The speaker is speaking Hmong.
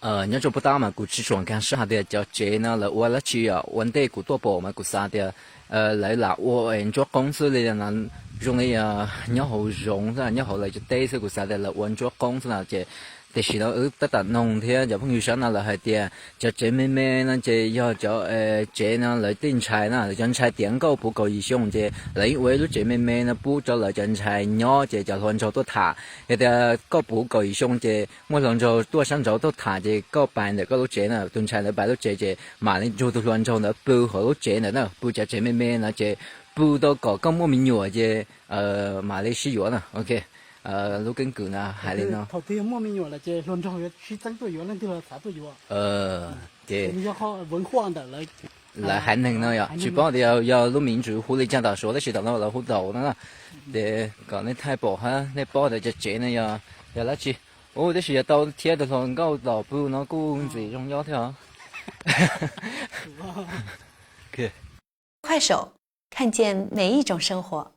Nyob rau puag ta mas kuv tsis tshua nkag siab hais tias cov tsev no lawv ua dab tsi os. Ua ntej kuv tuaj pom mas kuv xav tias lawv lam ua ntsuab qoob xwb li no, zoo li nyob hauv zoov xwb, nyob hauv lawv cov teb xwb, kuv xav tias lawv ua ntsuab qoob xwb no ces, tiam sis no wb tab tom noog thiab cov phooj ywg sab no lawv hais tias cov tsev me me no ces yog cov tsev no lawv tej ntxhais na, lawv cov ntxhais tiav nkauj puv kaum yim xyoo ces lawv yeej ua ib lub tsev me me no pub rau lawv cov ntxhais nyob ces cov hluas nraug tuaj tham. Yog tias koj puv kaum yim xyoo ces muaj hluas nraug tuaj sab nraud tuaj tham ces koj pais ntawm koj lub tsev na, tus ntxhais ntawd pais lub tsev ces mam li nrug tus hluas nraug ntawd pw hauv lub tsev ntawd na, pw cov tsev me me no ces pw tau kom koj muaj me nyuam ces mam li sib yuav na. Ok, lub keeb kwm na hais li no. Ces lawv haiv neeg no yog tsis paub tias yog lub miv ntswv hu li cas tom Suav tab sis tom no lawv hu daus no na. Ces kom nej thaij pom hab nej paub tias cov tsev no yog dab tsi. Ub, tab sis yog tau thiab tus hluas nkauj tom pw no kuj ntxim zoo nyob thiab os. 快手，看见每一种生活。